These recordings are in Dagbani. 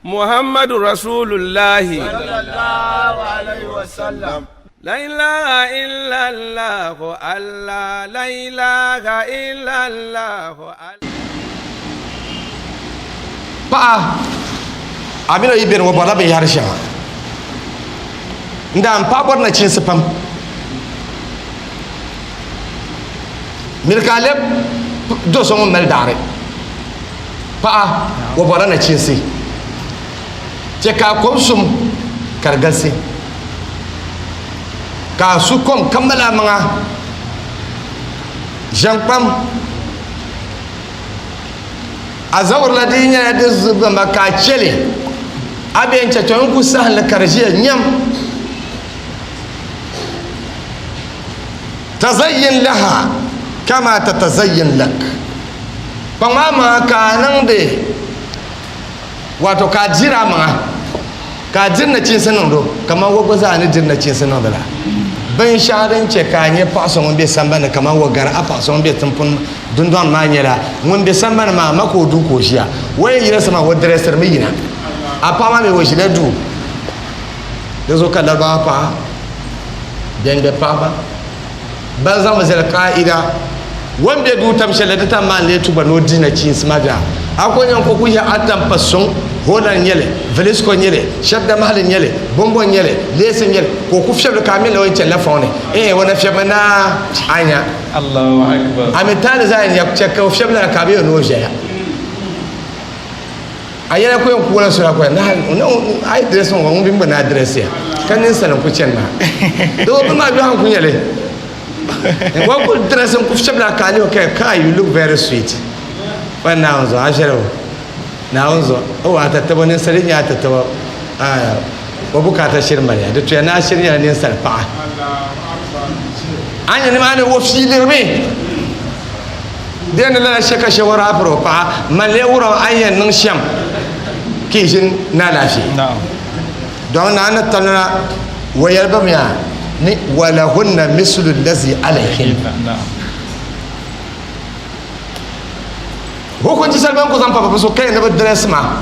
Muhammadu Rasulullahi. Sallallahu alaihi wasallam. La ilaha illallah Allah la ilaha illallah. Paɣa a mini o yi beni o bɔrila binyahari shɛŋa n daan paɣa bɔri nachiinsi pam miri ka a lɛbi do so ŋun mali daɣiri paɣa o bɔrila nachiinsi chɛ ka a kom sum ka di galisi ka a su kom ka mali a maŋa ʒɛnkpam a zawurila di nyɛla di zibamba ka a chɛli a bɛ n chɛchɛ n ku sahinli ka di ʒiya nyam tazayyin laha kama tatazayyin lak kpaŋ maa maŋa ka a niŋdi wato ka a diri a maŋa ka a diri nachiinsi niŋdi o kamani o gba zaa ni diri nachiinsi niŋdi la binshɛɣu din chɛ ka a nyɛ paɣa so ŋun be sambani kamani o gari a paɣa so ŋun be tiŋpuni dundɔŋ maa nyɛla ŋun be sambani maa ma ka o duu ka o ʒiya o yɛn yina sama o diresiri mi yina a paɣa maa mi o ʒila duu di zuɣu ka laribawa paɣa bɛn be paɣaba ban zaŋ mi zali kaida o ni be duu tam shɛli di tam maa n-lee tu gba ni o di nachiinsi maa bia a ko nyaŋ ko ku yihi a tam pa suŋ Holland n-nyɛ li Vlisco n-nyɛ li shɛba damahali n-nyɛ li Bonbo n-nyɛ li Leesi n-nyɛ li ka o ku fiɛbili ka a mi la o yɛn chanila fɔŋ ni eeh o na fiɛbimi naa a nya Allahu Akbar. A mi taali zaa yɛn nya chɛ ka o fiɛbili na ka a bi yɛn ni o ʒɛya a yɛla ko yɛn kuola sura ko na a yi dirɛsi ŋɔ ŋun bi gba na dirɛsi ya ka ninsal n ku chɛni maa doo bi maa yɔha n ku nyɛli n ko ku dirɛsi n ku fiɛbila ka a lihi ka ka you look very sweet pa naawuni zuɣu a viɛli o naawuni zuɣu o a tatabo ninsal yi nyɛ a tatabo o bukaata shiri maliya di tuya ni a shiri nyɛla ninsal paɣa a nyɛ nimaani o fiilirimi Di ni lala shɛ ka shɛwara a piri o paɣa, man lee wurim a ni yɛn niŋ shɛm ka yi ʒini ni alaafee. Dɔŋ naa ni tamina wa yɛli ba mi a ni walahunna mislu lazi alayhinna. Hukunci shɛli bɛn ku zaŋ pa bɛ so ka yɛn ni bɛ dirɛsi ma,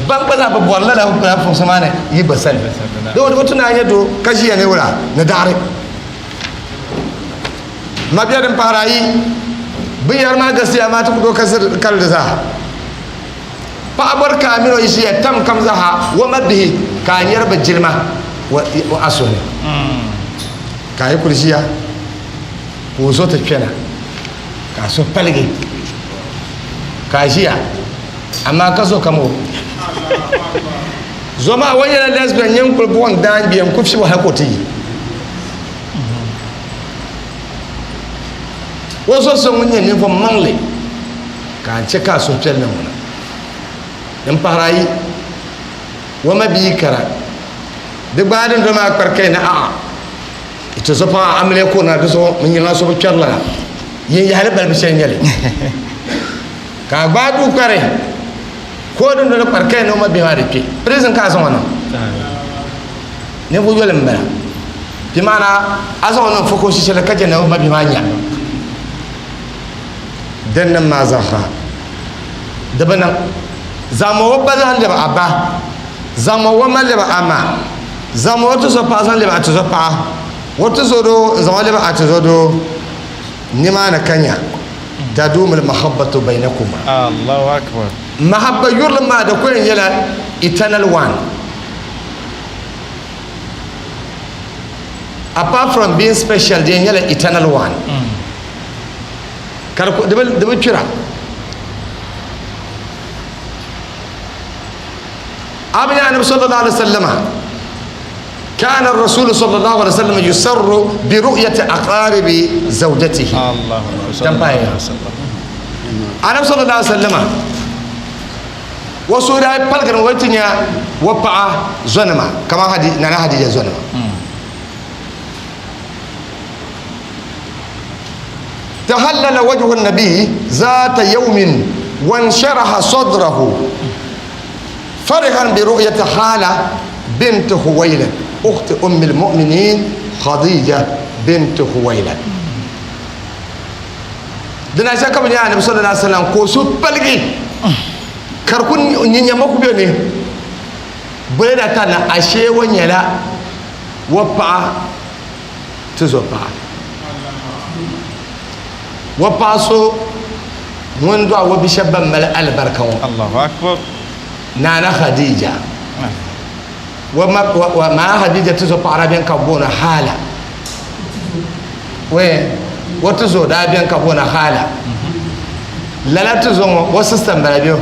ban gba zaa bi bɔri lala fuŋsi maa ni yi gba sani. Di bi tu ni a nyɛ doo ka ʒiya ni wula ni daɣiri. Mabia din pahiri ayi, binyɛra maa galisiya amaa ti ku tooi kali di zaa. Paɣa bɔri ka a mini o ʒiya tam kam zaaha o ma bihi ka a nyari bɛ jilima a suhu ni. Ka a yi kuli ʒiya ka o zo ti kpɛna ka a suhu paligi ka a ʒiya amaa ka zo kam o. Zo maa o nyɛla lesbian nyɛ n-kuli buɣim daangbee n-ku fibu hali ka o ti yi. O zo so ŋun nyɛ ninvuɣ maŋli ka a chɛ ka a suhupiɛlli niŋ ŋuna. Din pahir ayi, o ma bia kara di gbaai dindoli maa kpari kai ni a'a ti zo paɣa amiliya ka o na di zuɣu n nyɛla so bi kpɛri lala yin yahali balibu shɛli nyɛli ka a gbaai duu kpari ka o dindoli kpari kai ni o ma bihi maa di kpe prison ka a zaŋ o niŋ Ninvuɣ yoli m-bala. Di maana a zaŋ o niŋ fukumsi shɛli ka je ni o mabihi maa nya din niŋ maa zaa. Di bi niŋ. Zaŋmi o ba zaŋ lɛbi a ba, zaŋmi o ma lɛbi a ma, zaŋmi o tizɔpaɣa zaŋ lɛbi a tizɔpaɣa, o tizɔdoo n-zaŋ o lɛbi a tizɔdoo. Nimaani ka nya, Taduumul mahabbatu bainakuma. Allahu Akbar. Mahabba yurilim maa di ku yɛn nyɛla eternal one. Apart from being special, di nyɛla eternal one. Ka di bi kpira. Abin Annabi sallallahu alaihi wasallama كان الرسول صلى الله عليه وسلم يسر برؤية أقارب زوجته الله النبي صلى الله عليه وسلم Wasu daa paligiri o ti nya o paɣa zonima kamani Nana Hadija zonima. Tahallala wajhu nabi zaata yawmin wansharaha sadrahu farihan bi ru'yati Hala bint Khuwaylid ukhti ummi al-mu'minin Khadija bint Khuwaylid. Dina shɛli ka bi nya Anabi sallallahu alaihi wasallam ka o suhu paligi ka di ku nyinyama ku bɛ ni. Buleda ta na ashe o nyɛla o paɣa tizo paɣa. O paɣa so ŋun dɔɣi o bi shɛba ban mali alibarika ŋɔ. Allahu Akbar. Nana Khadija. Wa ma wa ma Khadija tizo paɣa daa bɛni ka booni Hala. We o tizo daa bɛni ka booni Hala. Lala tizo ŋɔ o sister n bala bɛ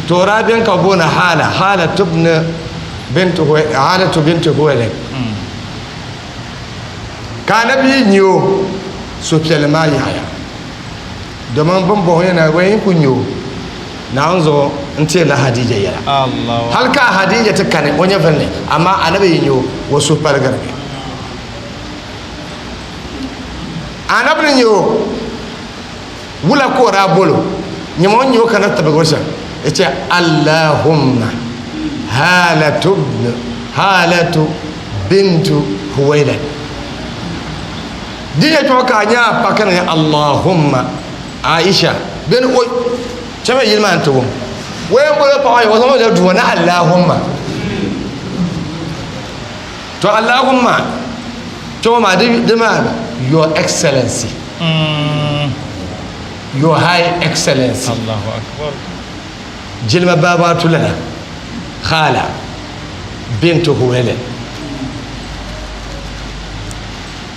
to o daa bɛni ka booni Hala. Hala tubni binti Hala tu binti Huwailid. Ka anabi yi nya o, suhupiɛlli maa yaɣiya. Domin bɛ ni bɔhi o yɛna, Wɛi n ku nya o, Naawuni zuɣu n-teerila Hadija yɛla. Hal ka Hadija ti kani o nyɛvili ni, amaa anabi yi nya o, o suhu paligirimi. Anabi ni nya o, wula ka o daa bol o? Nyama o ni nya o ka ni tibigi o shɛm? Yace, Allahumma halatu halatu bintu Huwailad. Di yɛtɔɣa ka a nya a pa ka ni Allahumma Aisha beni o chɛmɛ yili maa n-ti wum. O yɛn boli o paɣa o zaŋ o lɛbi duu ni Allahumma. To Allahumma kpɛŋɔ maa di maa Your Excellency. Your High Excellency. Allahu Akbar. Jilima baaba tulana Khala bintu Huwailid.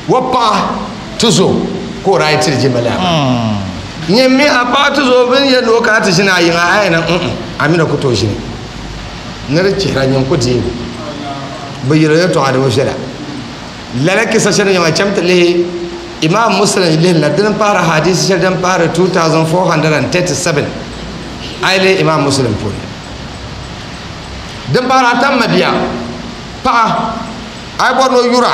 Wa paɣa tuzo ka o daa yi tiri jilima laa maa. Nyɛ mi a paɣa tuzo bini yɛli ni o kana ti ʒini a yiŋa a yɛn n a mi na ku tooi ʒini ni di chihira nyin ku deegi bi yɛli o yɛltɔɣa di bi viɛla. Lala kisa shɛli nyɛma cham ti lihi Imam Muslim lihi la dini pahiri hadisi shɛli din pahiri 2437 a yi lihi Imam Muslim puuni. Din pahiri ata m mabia paɣa a yi bɔri ni o yura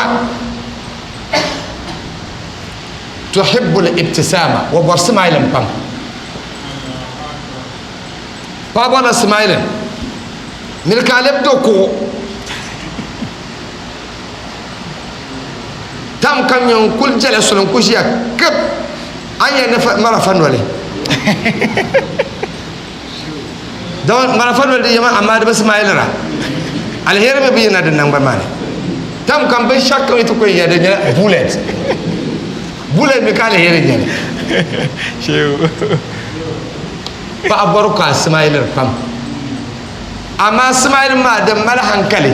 tuhibbul ibtisama o bɔri smiling pam paɣa bɔrila smiling miri ka a lɛbi do kuɣu tam ka nyɛ n kuli jɛla suli n ku ʒiya kip a ni yɛn ni marafa noli don marafa noli di yɛma amaa di bi smailira aliheri mi bi yina di nangbani maa ni tam kam binshɛɣu kam yi ti ku yɛn yɛ di nyɛla bullet bullet mi ka aliheri nyɛli paɣa bɔri ka a smailiri pam amaa smile maa din mali hankali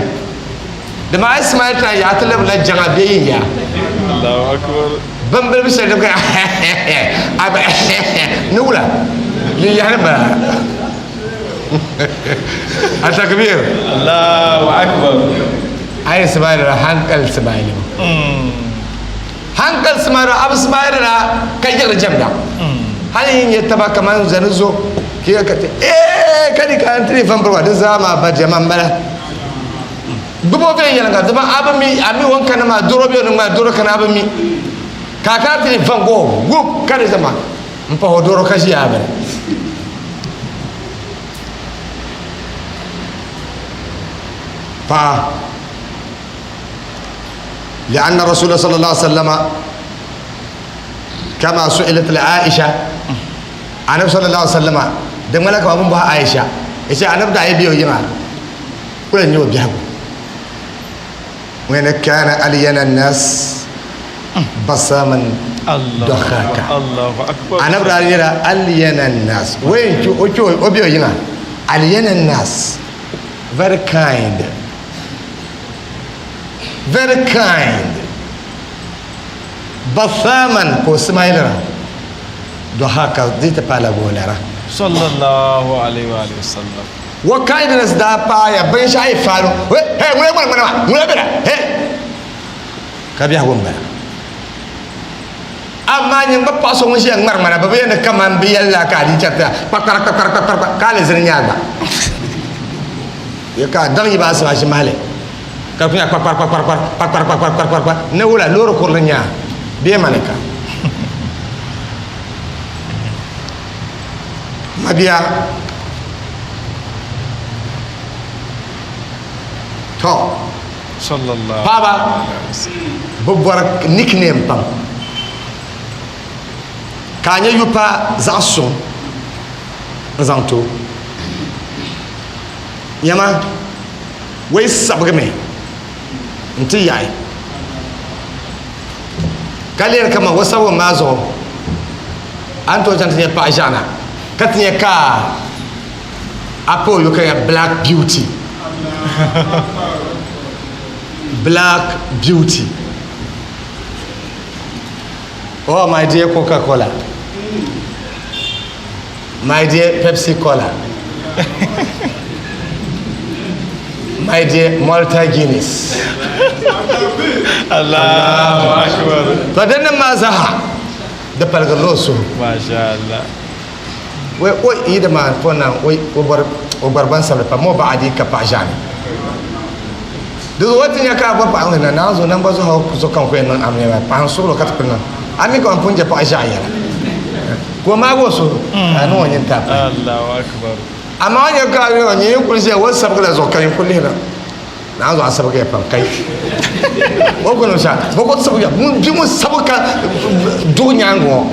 di maa smile tana yaa ti lebila jaŋa bɛ yin yaa Allahu akbar. Bimbili shɛli din ka ni wula yin yahili bala a takbir. Allahu akbar. A yi smile la hankali smile hankali smile a bi smile la ka yiɣiri jɛmda hali yi nyɛ taba kaman zani zo ka ka ti ee ka di ka n tiri fan biriba di zaa maa ba diɛma n bala gbubo viɛnyɛliŋga dama a bi mi a mi o ni kana maa doro bɛ o ni ŋmaa doro kana a bi mi ka a kana ti van go gup ka di zama n pahi o doro ka ʒiya a bini paɣa لأن الرسول صلى الله عليه وسلم كما سئلت لعائشة النبي صلى الله عليه وسلم دم لك أبو عائشة إيش النبي دعي بيو جماعة kuli n-nyɛ o biɛhigu ŋuni kana aliyana nas basaman dɔhaka anabi daa nyɛla aliyana nas wayin o kpɛ o bɛ o yiŋa aliyana nas very kind very kind basaman ka o simailira dɔhaka di ti paala goolera sallallahu alaihi wa sallam What kindness daa paaya binshɛɣu yi faalo he he ŋuna ŋmani ŋmani maa ŋuna bɛla he ka biɛhigu n bala amaa nyin gba paɣa so ŋun ʒiya ŋmari ŋmana bi bi yɛn ni kaman bi yɛli la ka a di chɛriti kpakpara kpakpara kpakpara ka a lizini nyaa gba ya ka daŋ yi baasi maa ʒi mahali ka kunya kpakpara kpakpara kpakpara kpakpara kpakpara kpakpara ni wula loori kurili nyaa bee manika Mabia to paɣaba bi bɔri nickname pam ka a nyɛ yupa zaɣ suŋ n zaŋ ti o nyama. Wai sabigimi n-ti yaɣi ka lihiri kaman o sabigu maa zuɣu a ni tooi chaŋ ti nya paɣa ʒiɛɣu na ka ti nya ka a pa o yuli ka nya black beauty black beauty oh my dear coca cola My dear Pepsi Cola. My dear Malta Guinness. Allahu akbar. To dan nan ma zaha da palgar su. Masha Allah. Wai o yi da ma fona wai o bar o barban sabta mo ba adi ka pa jani. Da wata ya ka ba pa na na zo nan ba zo ha zo kan ko nan amne ba pa so lo ka ta nan. Ami ko an punje pa jani. Ko ma go so anu wani ta. Allahu akbar. Amma wani ka ne wani yin kulli sai wasu sabga da zokan kulli na na zo an sabga ya fam kai o ko sha bo ko sabga mun bi mun sabga du nyango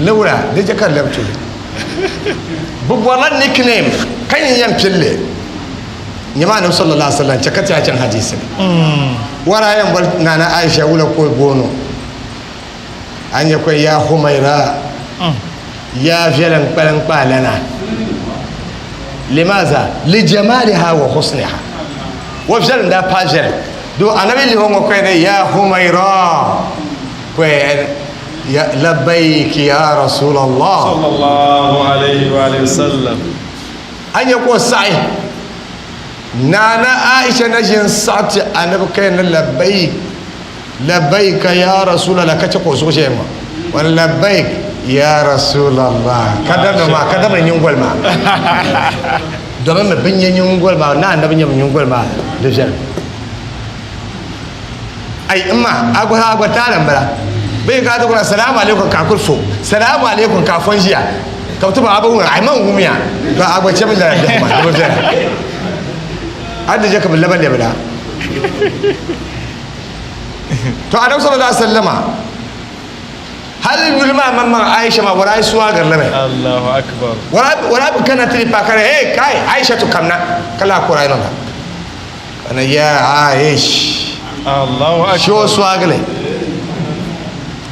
lewra de je kan lebtu bu bola nickname kan yin yan fille nyama nabi sallallahu alaihi wasallam chakati a can hadisi wara yan bal nana aisha wula ko bono an ya ko ya humaira ya fiyalan kpalan kpalana limaza lijamaliha wa husniha wa fiyalan da fajir do anabi li hongo ko ne ya humaira ko ya labbaik ya rasulullah Sallallahu alaihi wa alihi wasallam. an ya ko sa'i nana aisha na jin sa'ati anabi kai na labbaik labbaik ya rasulullah kace ko so ma wani labbaik ya rasulallah kadar da ma kadar da nyungol ma domin ma bin yin nyungol ma na annabi yin nyungol ma da jan ai imma agwa agwa taran bara bai ka ta kuna salamu alaikum ka kurfo salamu alaikum ka fonjiya ka tuba abu ai man gumiya to agwa ce min da ma da jan hadda je ka billaban da bala to annabi sallallahu alaihi wasallama hal yulma mamman aisha ma wara suwa garlame Allahu akbar. wara wara kana tiri pakare hey kai aisha to kamna kala kurai nan kana ya aish Allahu akbar. sho suwa gale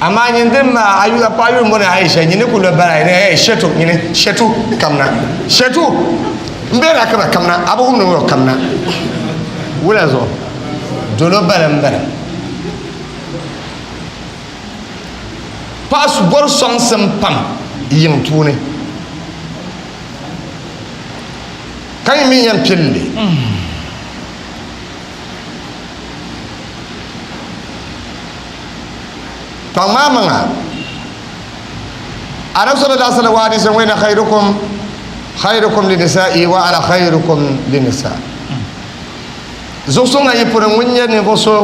amma nyin din ma ayu apa ayu mo na aisha nyin ku lo bara ne hey shetu nyin shetu kamna shetu mbera kana kamna abu hum no kamna wala zo dolo baram baram paɣa bɔri sɔŋsim pam yiŋ puuni ka yi mi yɛn pilli kpaŋ maa maŋa anabi sallallahu alaihi wa sallam wayna khairukum khairukum li nisa'i wa ana khairukum li nisa zuɣusuŋ ayi puni ŋun nyɛ ninvuɣu so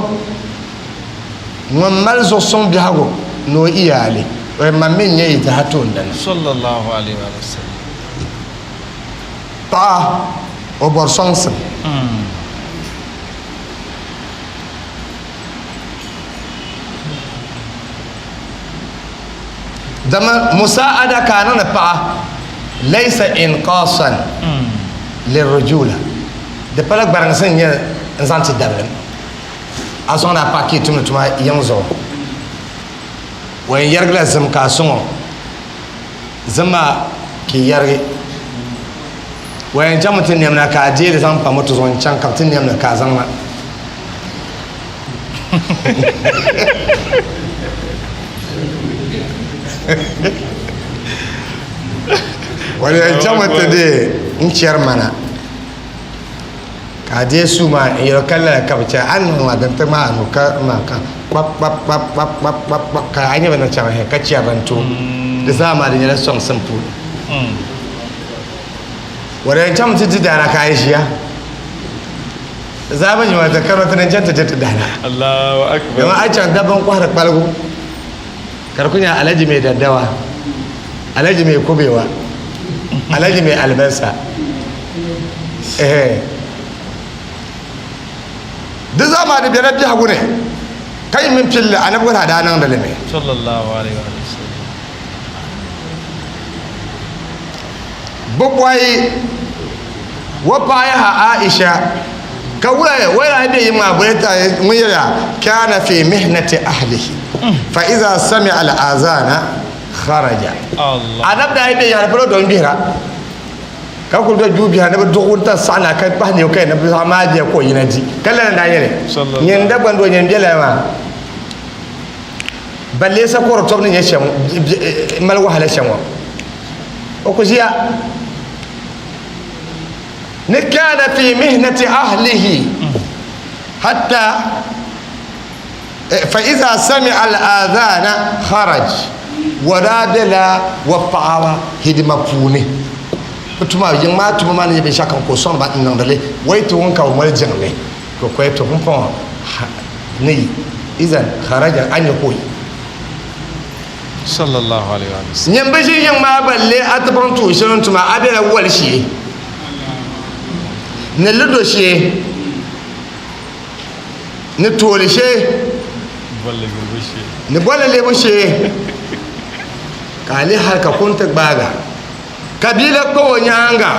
ŋun mali zuɣusuŋ biɛhigu ni o iyaali o ma mi nyɛ yi taha toondana Sallallahu alaihi wa sallam. Paɣa o bɔri sɔŋsim dama musaada ka a niŋdi paɣa laysa inqasan lirujula di pala gbariŋsi n nyɛ n zaŋ ti dabilim a sɔŋdi a paɣa ka yi tumdi tuma yiŋ zuɣu o yɛn yɛrigila zim ka a sɔŋ o zim maa ka yi yɛrigi o yɛn chaŋmi ti nɛmna ka a deeli zaŋ pa moto zuɣu n chaŋ ka bi ti nɛmli ka a zaŋ na o yɛn chaŋmi ti dee n chɛri mana ka a deei suu maa n yɛli ka lala ka bi chɛ a ni niŋ maa din ti maa nu ka maa ka kpap kpap kpap kpap kpap kpap kpap ka a nyɛ bi ni chaŋ he ka chɛri din to di zaa maa di nyɛla sɔŋsim puuni o yɛn chaŋmi ti di daana ka a yi ʒiya zaa bi nyɛ ti karo ti ni chɛŋ ti di ti daana Allahu akbar. dama a chaŋ dabba n kɔhiri kpaligu ka di ku nyɛ alaji mai daddawa alaji mai kubewa alaji mai albasa eh di zaa maa di bɛla biɛhigu ni ka yi mini pilli anabi gba daa niŋdi li mi Sallallahu alaihi wa sallam. bi bɔhi Wa paɣa yaha Aisha ka wula wala be yi maa bole ta ŋun yɛliya kana fi mihnati ahlihi fa iza sami'a al azana kharaja. Anab daa yi be yaɣali polo don gbihira ka kuli do juu biha ni bi duɣu ta saɣana ka kpahi nio ka ni bi zaɣ maa bia ka o yina di ka lana daa nyɛli nyin Dagban doo nyin biɛla maa balle sakoro tɔbu ni nyɛ shɛm mali wahala shɛm ŋɔ o ku ʒiya ni kana fi mihnati ahlihi hatta fa iza sami'a al-adhana kharaj wa daa bela wa paɣaba hidima puuni bi tuma yiŋ maa tuma maa ni nyɛ binshɛɣu kam ka o sɔŋ ba n niŋdi li wai ti wun ka bi moli jiŋli ka koya to pumpɔŋɔ ni izan kharaja a nyɛ ka o yi. Sallallahu alaihi wa sallam. Nyin bi ʒi yiŋ maa balle a ti baŋ tuun shɛli n tuma a bela wali shee ni lido shee ni tooli shee ni bolli lebu shee ka a lihi hali ka kum ti gbaaga ka bia la kpa o nyaaŋa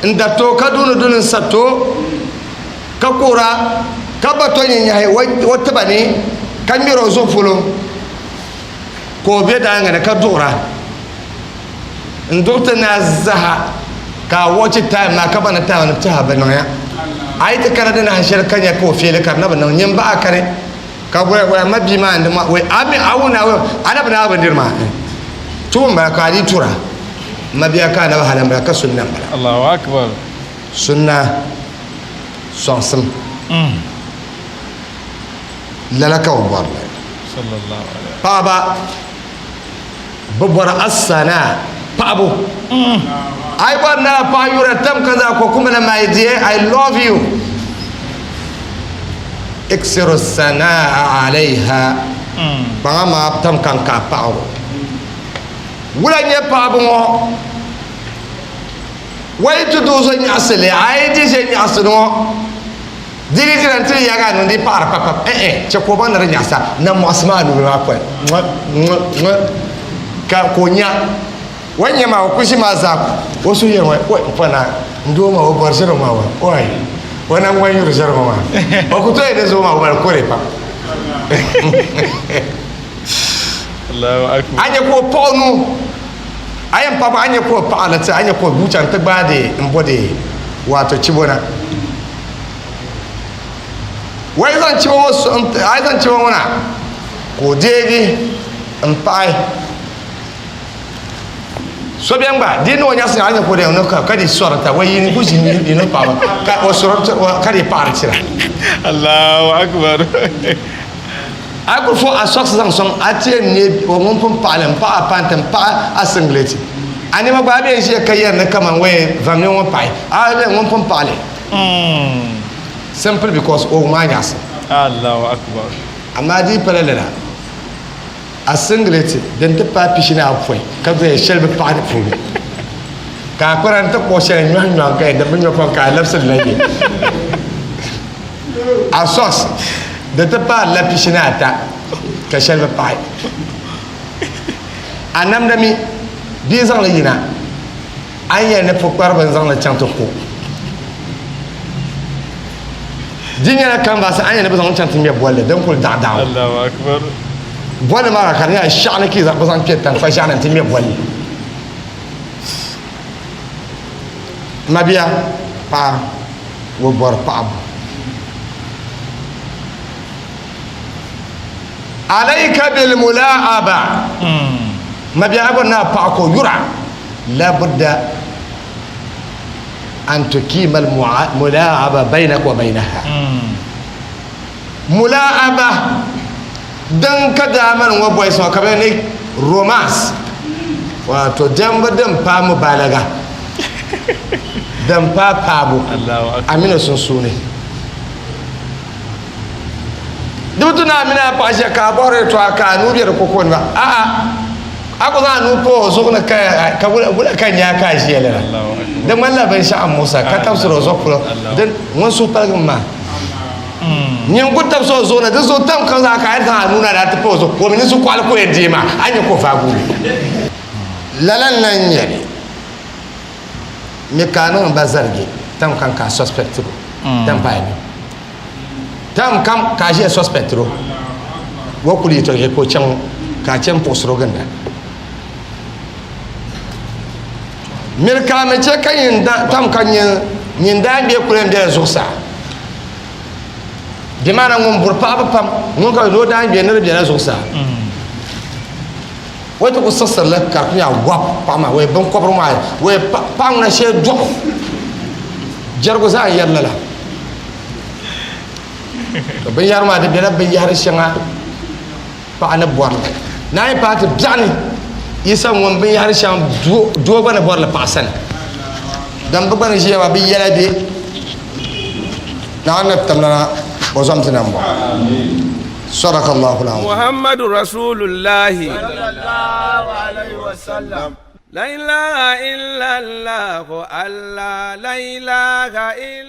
n dariti o ka duuni duni n sabiti o ka kuhira ka ba to nyinyahi o tiba ni ka ŋmɛri o zuɣu polo ka o be daaŋa ni ka duɣira n duɣi ti naai zaha ka a watch time maa ka ba ni time ni tiha bi niŋya a yi ti kana di nahi shɛli ka nya ka o feeli ka di na bi niŋ nyin baɣa kani ka wai wai ma bia maa n wai a mi a wuna wai a na bi naai bindiri maa tubu n bala ka a dii tura ma bia ka a na bi hali n bala ka sunna n bala. Allahu akbar. Sunna sɔŋsim lala ka bi bɔri li. Paɣaba bi bɔri asana paɣabu. A yi bɔri ni a paɣa yura tam ka zaa ko kuma na my dear I love you. Iksiru sanaa alayha kpaŋa maa tam ka n ka paɣabu. Wula n nyɛ paɣabu ŋɔ? Wai ti doo so nyaɣisili, a yi di ʒe nyaɣisili ŋɔ, di di dira nti yaagi a niŋdi paɣiri papap, eh-eh, chɛ ka o baŋ ni di nyaɣisa, na mɔɣisi maa nuhi maa pɔi, ŋɔ, ŋɔ, ŋɔ, ka ka o nya. O ni nya maa, o ku ʒi maa zaa, o suhu yɛli ŋɔ, oi, m pa naa, n doo maa, o bɔri ʒiri maa wa, oi, o naŋgban yuri ʒiri ŋɔ maa, o ku tooi di zuɣu maa, o mali kore pam. A nya ka o paɣ o nuu. A yɛn paɣibu a nya ka o paɣa la ti a nya ka o bua chaŋ ti gbaai di m-bo di waato chibo na. Wai zaŋ chibo ŋɔ a yi zaŋ chibo ŋɔ na ka o deegi m-paɣi so bɛn gba di ni o nyaɣisi a nya ka o deegi ni ka di sɔri ta wai yi ni ku ʒi yi ni paɣiba ka o sɔri ka di paɣiri tira. Allahu akbar. A ku fo a socks zaŋ sɔŋ a ti yɛn neei o ŋun pun paɣi li m-paɣi a pant m-paɣi a singlet. A nɛma gba a bee n-ʒiya ka yɛri ni kaman wee vamli ŋɔ paɣi a bee ŋun pun paɣi li. Simple because o wum a nyaɣisi. Allahu Akbar. Amaa di yi pala lala, a singlet din ti paai pishi ni apɔin ka doya shɛli bi paɣi di puuni ka a kpara n-ti kpuɣi shɛli nyɔhi nyɔhi ka yɛn din bi nyɔ pam ka a labisiri la ye. A socks di ti paai la pishi ni ata ka shɛli bi paɣi. A namda mi bia zaŋli yina a ni yɛli ni pukpariba n-zaŋli chaŋ ti ku. Di nyɛla kanvasi a ni yɛli ni bɛ zaŋli chaŋ ti ŋmɛ bolli din kuli daɣi daɣi ŋɔ. Bolli maa ka di nyɛla shɛɣu ni ka bɛ zaŋ kpɛ tankpa ʒiɛɣu ni nti ŋmɛ bolli. Mabia paɣa o bɔri paɣabu. Alayka bil mulaaba mabia a bɔri ni a paɣa ka o yura labudda an tukima al mulaaba bainaka wa bainaha. Mulaaba din ka daamani ŋɔ bɔyisi ŋɔ ka bɛ ni romance wato diɛmbu din paai mubalaga din paai paabu a mini o sunsuuni di bi tu ni a mini a paɣa ʒiya ka a bɔhiri yɛltɔɣa ka a nuu be di koko ni ba a'a a ku zaŋ a nuu pa o zuɣu ni ka wula ka nya ka a ʒiya lala di ŋmanila binshɛɣu n muɣisa ka tabisiri o zuɣu polo din ŋun suhu paligimi maa Nyin ku tabisi o zuɣu ni di zuɣu tam kam zaa ka a yi zaŋ a nuu na daa ti pa o zuɣu, o mi ni zuɣukɔɣili ka o yɛn deei maa, a ni nya ka o vaagi o mi. Lala n-lan nyɛ li mi ka a niŋ ba zarigi. Tam kam ka a suspect o tam paai mi tam kam ka a ʒiya suspect o o kuli yi tɔgi ka o chaŋ ka a chɛ n-puɣisiri o ginda. Miri ka a mi chɛ ka nyin da tam ka nyin nyin daa bɛ kuli yɛn bela zuɣusaa. Di maana ŋun buri paɣaba pam ŋun ka ni o daa bɛ ni di bela zuɣusaa. O ti ku siɣisiri li ka di ku nyɛ wap paɣa maa wee binkɔbiri maa wee paɣa ŋuna shee dɔɣu jɛrigu zaa n yɛri lala. To binyɛhiri maa di bela binyɛhiri shɛŋa paɣa ni bɔri li. Naan yi paai ti biɛɣuni Yisa ŋun binyɛhiri shɛŋa doo gba ni bɔri li paɣa sani. Dan bɛ gba ni ʒiya maa bɛ yɛla bɛ Naawuni ni tamlana o zom ti na m-bɔŋɔ. Sadaka Allahu al-azim. Muhammadu Rasulullahi. Sallallahu alayhi wa sallam. La ilaha illallah, Allah, la ilaha illallah.